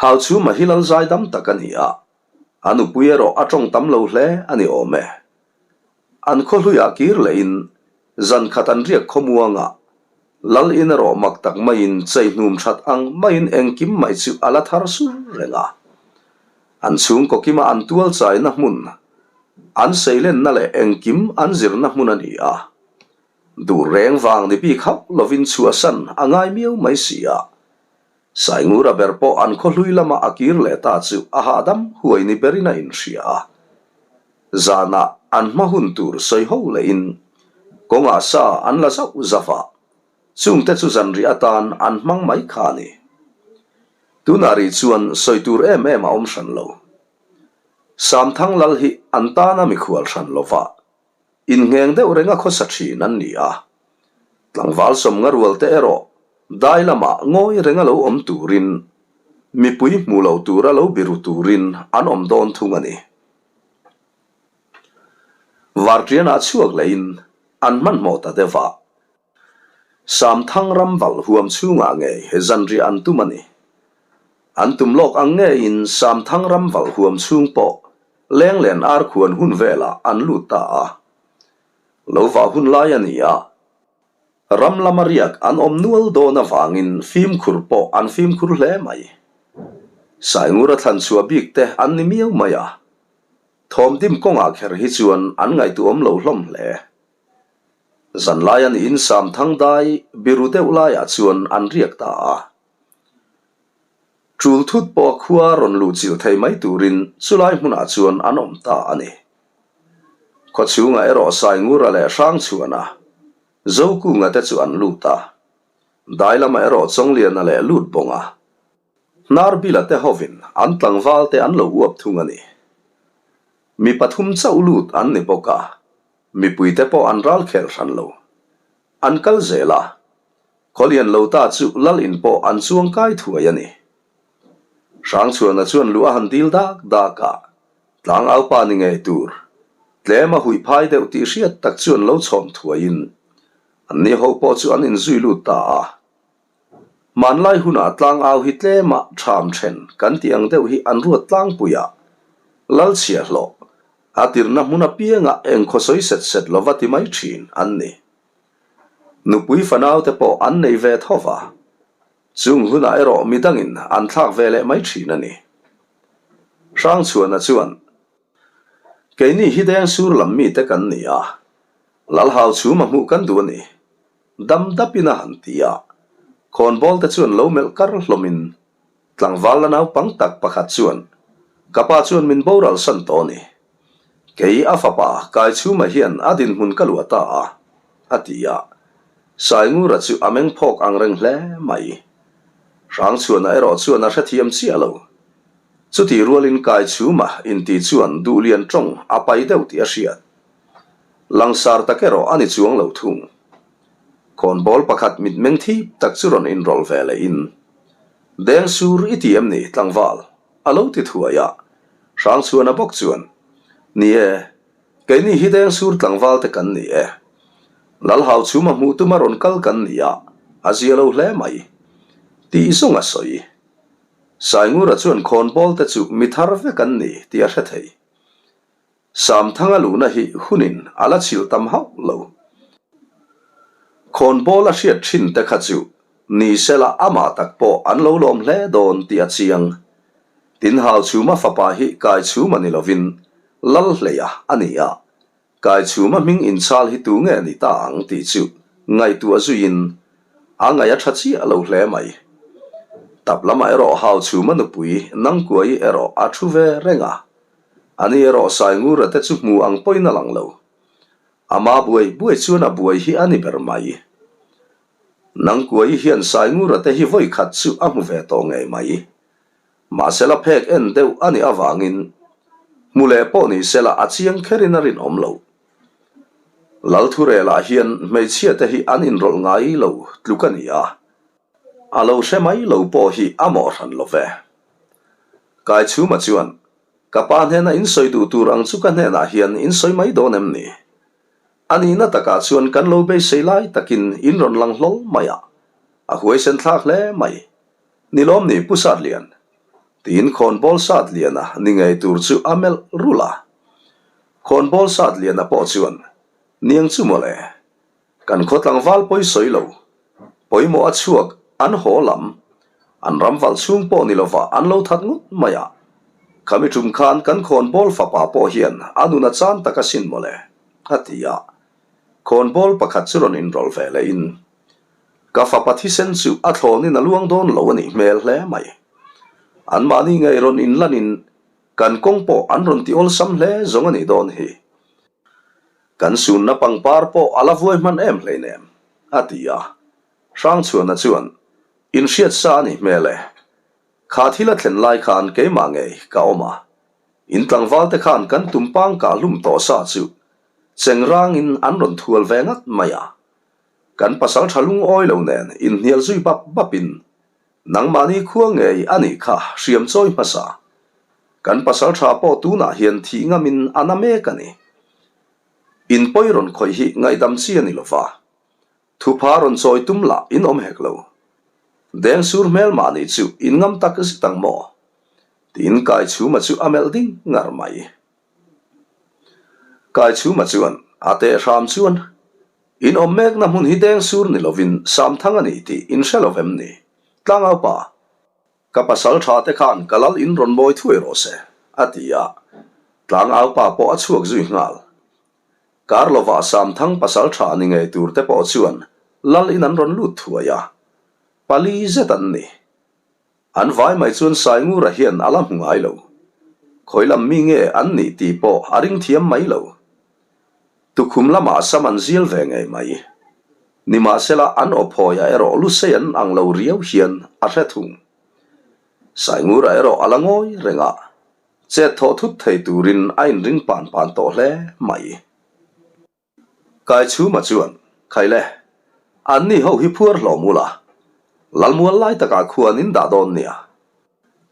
Hauchhuma hi lal zaidam tak a ni a, a nupui erawh a ṭawng tam lo hle a ni awm e. An khaw hluiah kir lehin zan khat an riak khawmuangah lal in erawh mak tak maiin chei hnum that ang maiin engkim mai chu a la thar sur reng a. An chhungkaw kima an tual chaina hmun, an seilenna leh engkim an zirna hmun a ni a. Duh reng vang ni bik hauh lovin chhuahsan a ngai miau mai si a. Saingura ber pawh an khaw hlui lama a kir leh ta chu a hahdam huai ni berin a inhria a. Zanah an hma hun tur sawi ho lehin kawngah sa an la zauh zauh a, chungte chu zanriah atan an hmang mai kha a ni. Tunah rih chuan sawi tur em em a awm hran lo. Samthang lal hi an tana mikhual hran lova Inngheng deuh renga khawsa thin an ni a. Tlangval sawmnga rualte erawh dai lamah ngawi renga lo awm turin, mipui hmu lo tura lo biru turin an awm dawn thung a ni. Varṭianah chhuak lehin an hmanhmawh ta deuh a. Samthang ram valh huam chhungah ngei he zanriah an tum a ni. An tum lawk ang ngeiin Samthang ram valh huam chhung pawh Lenglen ar khuan hun velah an lut ta a. Lo vah hun lai a ni a, ram lama riak an awm nual dawn avangin fimkhur pawh an fimkhur hle mai. Saingura thlan chhuah bik te an ni miau mai a, thawmdim kawngah kher hi chuan an ngaihtuahawm lo hlawm hle. Zanlai a niin Samthang dai biru deuh laiah chuan an riak ta a. Tul thut pawh a khua rawn luh chilh thei mai turin chulai hmunah chuan an awm ta a ni. Khaw chhungah erawh Saingura leh Hrangchhuana, Zokunga te chu an lut a. Dai lamah erawh Chawngliana leh Lutbawnga, Hnarbila te hovin an tlangval te an lo uap thung a ni. Mi pathum chauh lut an ni bawk a, mipuite pawh an ral khel hran lo. An kal zel a, Khawlian lo ta chu lal in pawh an chuang kai thuai a ni. Hrangchhuana chuan luh a han dil dak dak a, tlangaupa ni ngei tur, tlem a huih phai deuh tih hriat tak chuan lo chhawm thuaiin anni ho pawh chu an inzui lut ta a. Hmanlai hunah tlangau hi tlema ṭham ṭhen kan tih ang deuh hi an ruat tlangpui a, lal chhiahhlawh, a tirna hmun apiangah eng khawsawi set set lova ti mai ṭhin an ni. Nupui fanaute pawh an nei ve tho va, chung hunah erawh midangin an thlak ve leh mai thin a ni. Hrangchhuana chuan, Keini hi Dengsur lam mite kan ni a, Lalhau chhuma hmuh kan duh a ni, dam dapin a han ti a, khawnbawlte chuan lo melh kar hlawmin Tlangval la naupang tak pakhat chuan, Ka pa chuan min boral san tawh a ni. Kei a fapa Kaichhuma hian a dinhmun ka luah ta a, a ti a. Saingura chu a meng phawk ang reng hle mai. Hrangchhuana erawh chuan a hrethiam chiah lo. Chutih rualin Kaichhuma inti chuan duhlian tawng a pai deuh tih a hriat. Langsar tak erawh a ni chuang lo thung. Khawnbawl pakhat mitmeng thip tak chu rawn inrawlh ve lehin, Deng sur i ti em ni, tlangval? a lo ti thuai a. Hrangchhuana bawk chuan, Ni e, keini hi deng sur tlangval te kan ni e. Lalhau chhuma hmuh tuma rawn kal kan ni a, a zia lo hle mai. Tih zawng a sawi. Saingura chuan khawnbawl te chu mi thar vek an ni tih a hre thei. Samthanga luhna hi hunin a la chhilh tam hauh lo. Khawnbawl a hriat thin te kha chu ni sela amah tak pawh an lo lawm hle dawn tih a chiang. Tin Hauchhuma fapa hi Kaichhuma ni lovin Lalhleia a ni a, Kaichhuma hming inchhal hi tu nge ni ta ang tih chu ngaihtuah zuiin a ngaih a tha chiah lo hle mai. Tap lamah erawh Hauchhuma nupui Nangkuai erawh a thu ve reng a. Ani erawh Saingura te chu hmu ang pawhin a lang lo. Ama buai buai chuan a buai hi a ni ber mai. Nangkuai hian Saingura te hi vawi khat chu a hmu ve tawh ngei mai. Mahsela phek en deuh a nih avangin hmu leh pawh ni sela a chiang kherin a rinawm lo. Lalthurelah hian hmeichhia te hi an inrawlh ngai lo tluk a ni a. A lo hre mai lo pawh hi a mawh hran lo ve. Kaichhuma chuan, Ka pa hnena in sawi duh tur ang chu ka hnenah hian in sawi mai dawn em ni? A nihna takah chuan kan lo beisei lai takin in rawn lang hlawl mai a, a huaisen thlak hle mai. Ni lawm ni Pu Satlian? Tiin khawnbawl Satliana ni ngei tur chu a melh rulh a. Khawnbawl Satliana pawh chuan, Niang chu mawle, Kan khaw tlangval pawi sawi lo, pawimawh a chhuak an haw lam, an ram valh chhung pawh ni lova an lo that ngawt mai a. Khami tum khan kan khawnbawl fapa pawh hian a nun a chan tak asin mawle, a ti a. Khawnbawl pakhat chu rawn inrawlh ve leh in, Ka fapa thisen chu a thlawnin a luang dawn lo a nih hmel hle mai. Anmahni ngei rawn inlanin kan kawng pawh an rawn ti awlsam hle zawng a nih dawn hi. Kan sunna pangpar pawh a la vuai hman em hleinem, a ti a. Hrangchhuana chuan, Inhriat sa a nih hmel e. Kha thil a thlen lai khan keimah ngei ka awm a. In tlangval te khan kan tumpang kah hlum tawh sa chu cheng rangin an rawn thual ve ngat mai a. Kan pasal tha lungawi lo nen inhnial zui bap bapin Nangmahni khua ngei a nih kha hriam chawi hmasa. Kan pasal tha pawh tunah hian thih ngamin a na mek a ni. In pawi rawn khawih hi ngaihdam chi a ni lova. Thupha rawn chawi tum lah in awm hek lo. Deng sur hmel mahni chu in ngam tak zet ang maw? Tiin Kaichhuma chu a melh ding ngar mai. Kaichhuma chuan a teh hram chuan In awm mekna hmun hi deng sur ni lovin Samthang a ni tih in hre lo vem ni? Tlangau pa, ka pasal tha te khan ka lal in rawn mawi thuai rawh se, a ti a. Tlangau pa pawh a chhuak zui nghal. Kar lovah Samthang pasal tha ni ngei tur te pawh chuan lal in an rawn lut thuai a. Pali zet an ni. An vai mai chuan Saingura hian a la hmu ngai lo. Khawi lam mi nge an nih tih pawh a ring thiam mai lo. Tukhum lamah sam an zial ve ngei mai. Nimahsela an aw phawiah erawh lusei an ang lo riau hian a hre thung. Saingura erawh a la ngawi reng a, chet thawh thut thei turin a inring pan pan tawh hle mai. Kaichhuma chuan, Khaile, anni ho hi phuar hlawm ula, Lalmual lai takah khuan in dah dawn nia.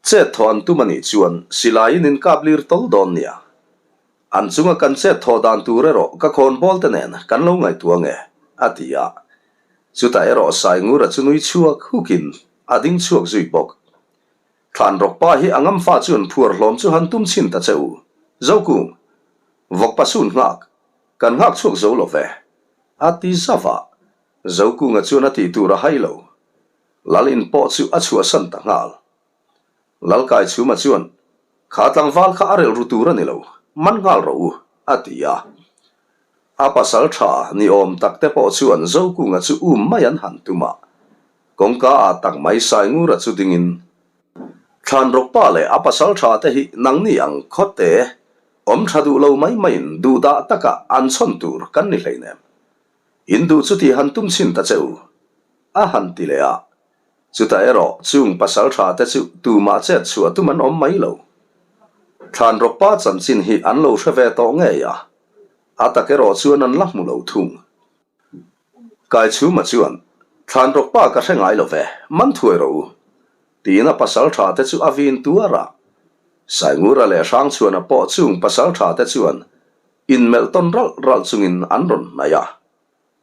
Chet thawh an tum a nih chuan silaiin in kap lir tawl dawn nia. An chunga kan chet thawh dan tur erawh ka khawnbawl te nen kan lo ngaihtuah nge, a ti a. Chutah erawh Saingura chu nui chhuak hukin a ding chhuak zui bawk. Thlanrawkpa hi a ngamfa chuan phuar hlawm chu han tum chhin ta che u. Zokung, vawkpa sun nghak, Kan nghak chhuak zo lo ve. A ti zauh a, Zokunga chuan a tih tur a hai lo. Lal in pawh chu a chhuahsan ta nghal. Lalkaichhuma chuan, Kha tlangval kha a relh ru tur a ni lo, man nghal rawh u, a ti a. A pasal tha ni awm tak te pawh chuan Zokunga chu um mai an han tum a. Kawngka ah tak mai Saingura chu dingin, Thlanrawkpa leh a pasal tha te hi nangni ang khawte Awm tha duh lo mai maiin duh dah takah an chhawn tur kan ni hleinem. In duh chu tih han tum chhin ta che u, a han ti leh a. Chutah erawh chung pasal tha te chu tumah chet chhuah tum an awm mai lo. Thlanrawkpa chanchin hi an lo hre ve tawh ngei a, a tak erawh chuan an la hmu lo thung. Kaichhuma chuan, Thlanrawkpa ka hre ngai lo ve, man thuai rawh u, tiin a pasal tha te chu a vin tuar a. Saingura leh Hrangchhuana pawh chung pasal tha te chuan inmelh tawn ralh ralh chungin an rawn hnaih a.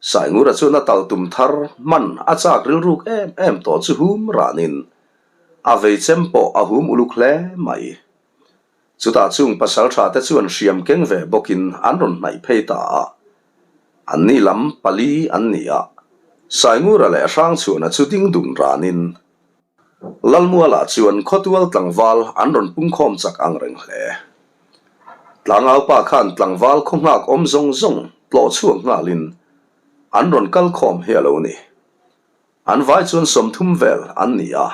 Saingura chuan a tal tum thar hman a chak rilruk em em tawh chu hum ranin a vei chem pawh a hum uluk hle mai. Chutah chung pasaltha te chuan hriam keng ve bawkin an rawn hnaih phei ta a. Anni lam pali an ni a, Saingura leh Hrangchhuana chu ding dun ranin Lalmualah chuan khawtual tlangval an rawn pungkhawm chak ang reng hle. Tlangaupa khan tlangval khaw nghak awm zawng zawng tlawh chhuak nghalin an rawn kal khawm hi a lo ni. An vai chuan 30 vel an ni a,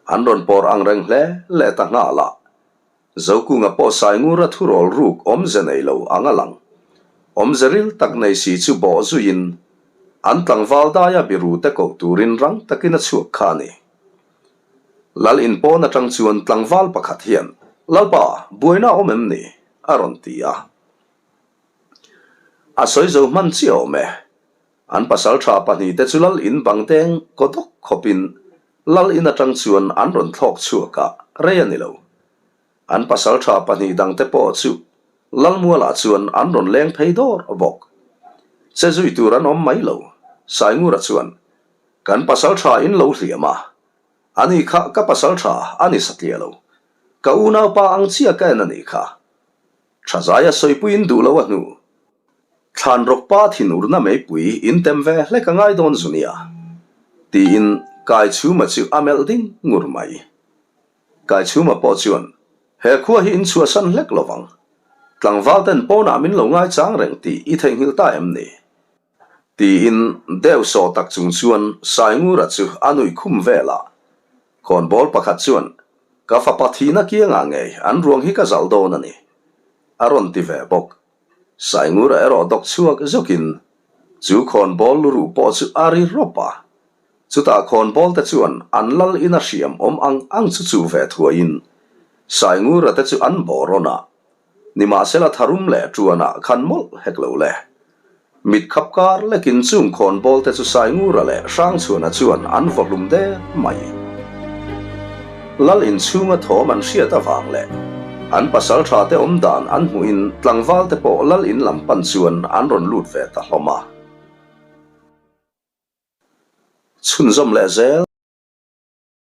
an rawn pawr ang reng hle leh ta nghal a. Zokunga pawh Saingura thurawl ruk awmze nei lo ang a lang. Awmze ril tak nei si chu bawh zuiin an tlangval daia biru te koh turin rang takin a chhuak kha a ni. Lal inpawn atang chuan tlangval pakhat hian, Lalpa, buaina a awm em ni? a rawn ti a. A sawi zo hman chiah awm e. An pasal tha pahnihte chu lal in bang deng kaw dawk khawpin Lal in atang chuan an rawn thlawk chhuak a, rei a ni lo. An pasaltha pahnih dangte pawh chu Lalmualah chuan an rawn leng phei dawr bawk. Che zui tur an awm mai lo, Saingura chuan, Kan pasaltha in lo hliam a, ani kha ka pasaltha a ni satliah lo. Ka unaupa ang chiah ka en a nih kha. Thazaia sawipuiin duh lo a hnu. Thlan rawkpa thinurna meipui in tem ve hlek a ngai dawn zu nia, tiin Kaichhuma chu a melh ding ngur mai. Kaichhuma pawh chuan, He khua hi in chhuahsan hlek lo vang. Tlangval ten pawnah min lo ngaichang reng tih i theihnghilh ta em ni? Tiin deuh sawh tak chung chuan Saingura chu a nuih khum vel a. Khawnbawl pakhat chuan, Ka fapa thihna kiangah ngei an ruang hi ka zalh dawn a ni, a rawn ti ve bawk. Saingura erawh dawk chhuak zawkin chu khawnbawl luruh pawh chu a ri rawp a. Chutah khawnbawl te chuan an lal ina hriam awm ang ang chu chu ve thuaiin Saingura te chu an bawh rawn a. Nimahsela tharum leh ṭuanah khan mawlh hek lo le. Mit khap kar lekin chung khawnbawl te chu Saingura leh Hrangchhuana chuan an vaw hlum der mai. Lal inchhunga thawm an hriat avang leh an pasalṭha te awm dan an hmuhin tlangval te pawh lal in lam pan chuan an rawn lut ve ta hlawm a. Chhunzawm leh zel.